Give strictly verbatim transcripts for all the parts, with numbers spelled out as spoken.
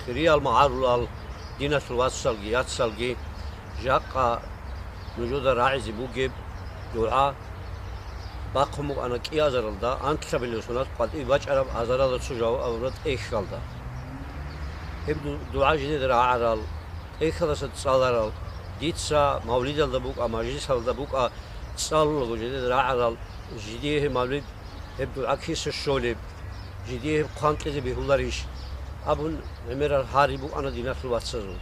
Хириял магӀарулал, диналъул вацалги яцалги, жакъа нужеда рагӀизе бугеб дугӀа бахъун букӀана кӀиазаралда, анкьабилеб соналъ къватӀибе бачӀараб азаралда цо жаваб абураб тӀехьалда. Гьеб ду-, дугӀа жидеда рагӀарал, тӀехьалдаса цӀаларал, дица мавлидалда букӀа, мажлисалда букӀа, цӀалулаго жидеда рагӀарал, жидее гьеб мавлид, гьеб дугӀа киса щолеб, жидее гьеб хъван кьезе бегьуларищ абун, гӀемерал гьари букӀана диналъул вацазул.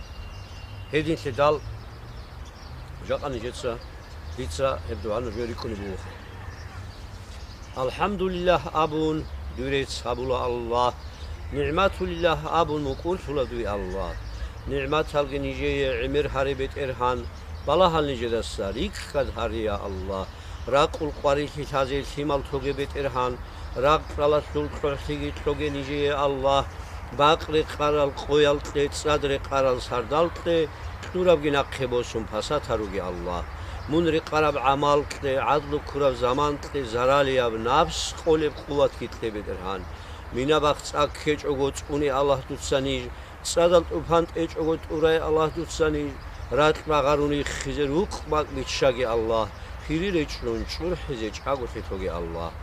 Гьединлъидал жакъа нижеца, дица гьеб дугӀа нужее рикӀкӀунеб бугоха. «АлхӀамдулиллагь» абун, дуе рецц гьабула Аллагь. «НигӀматулиллагь» абун, мукӀурлъула дуе Аллагь. НигӀматалги нижее гӀемер гьаре, БетӀергьан, балагьал нижедаса рикӀкӀад гьаре, я Аллагь. Ракъул къварилъи лъазе лъимал тоге, БетӀергьан, рагъ-кьалалъул кьогӀлъиги кьоге нижее, Аллагь, бакъ рекъарал къоял кье, цӀад рекъарал сардал кье, кьурабги нахъе босун пасат гьаруге, Аллагь. Мун рекъараб гӀамал кье, гӀадлу ккураб заман кье, заралияб напс къолеб къуватги кье, БетӀергьан. Мина-бахъ цӀа ккечӀого цӀуне, Аллагь, дуца ниж, цӀадал тӀупан тӀечӀого тӀурай, Аллагь, дуца ниж, ракь багъарун риххизе рукъ-бакӀ биччаге, Аллагь, хири речӀчӀун чӀурхӀизе чӀаголъи тоге, Аллагь.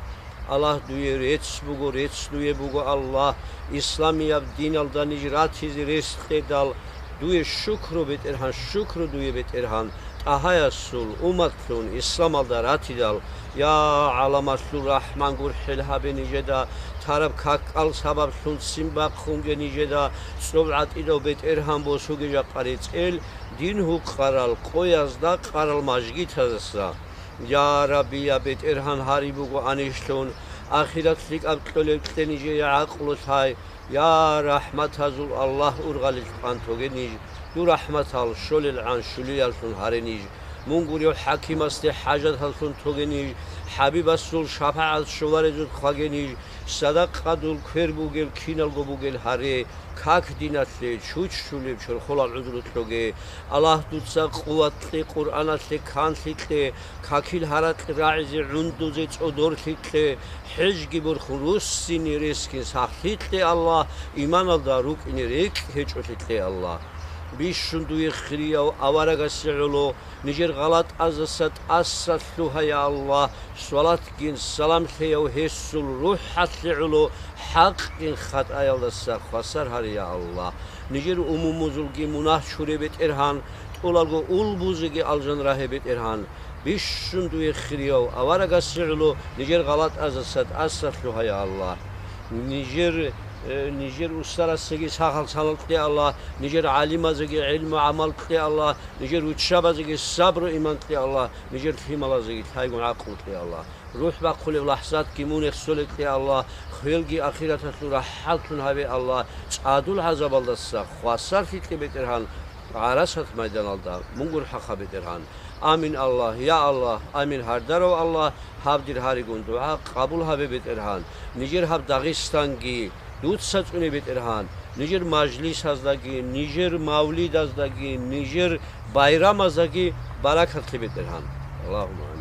Аллагь, дуе рецц буго, рецц дуе буго, Аллагь, исламияб диналда ниж ратизе рес кьедал, дуе шукру, БетӀергьан, шукру дуе, БетӀергьан, ТӀагьаясул умматлъун исламалда ратидал, я гӀаламалъул РахӀман, гурхӀел гьабе нижеда, тараб какал сабаблъун ццин бахъунге нижеда, цӀоб гӀатӀидав БетӀергьан, босуге жакъа рецӀел, дин гьукъарал къоязда къарал мажгитаздаса. Я Рабби, я БетӀергьан, гьари буго анищлъун, ахират лъикӀаб кьолеб кье нижее гӀакълу лъай, Я рахӀматазул Аллагь, ургъалил къан тоге ниж, дур рахӀматал щолелгӀан щулияллъун гьаре ниж, мун гурев хӀакимасде хӀажаталлъун тоге ниж, ХӀабибасул шапагӀат щоларезул хъваге ниж, садакъадул квер бугел киналго бугел гьаре, как диналъе чуччулеб чорхолал гӀузру кьоге. Аллагь, дуца къуват кье, Къуръаналъе канлъи кье, какил гьаракь рагӀизе гӀундузе цӀодорлъи кье, хӀежги борхун руссине ресгин сахлъи кье, Аллагь, иманалда рукӀине рекӀкӀ гьечӀолъи кье, Аллагь. Бищун дуе хирияв аварагасе гӀоло, нижер гъалатӀаздаса тӀаса лъугьа, я Аллагь, свалатгин салам лъеяв гьесул рухӀалъе гӀоло, хӀакъгин хатӀаялдаса хвасар гьаре, я Аллагь. Нижер умумузулги мунагь чуре, БетӀергьан, тӀолалго улбузеги алжан рагье, БетӀергьан. Бищун дуе хирияв аварагасе гӀоло, нижер гъалатӀаздаса тӀаса лъугьа, я Аллагь. Нижер, э, нижер устарасеги сахал-салал кье, Аллагь, нижер гӀалимазеги гӀилму-гӀамал кье, Аллагь, нижер руччабазеги сабру-иман кье, Аллагь, нижер лъималазеги лъайгун гӀакълу кье, Аллагь. РухӀ бахъулеб лахӀзатги мун эхсолел кье, Аллагь, хвелги ахираталъул рахӀаллъун гьабе, Аллагь, цӀадул гӀазабалдаса хвасарлъи кье, БетӀергьан, гӀарасат майданалда мун гурхӀаха, БетӀергьан. Амин, Аллагь, я Аллагь, амин, гьардарав Аллагь, гьаб дир гьаригун дугӀа къабул гьабе, БетӀергьан. Нижер гьаб Дагъистанги дуца цӀуне, БетӀергьан, нижер мажлисаздаги, нижер мавлидаздаги, нижер байрамаздаги баракат лъе, БетӀергьан. Аллагьумма амин.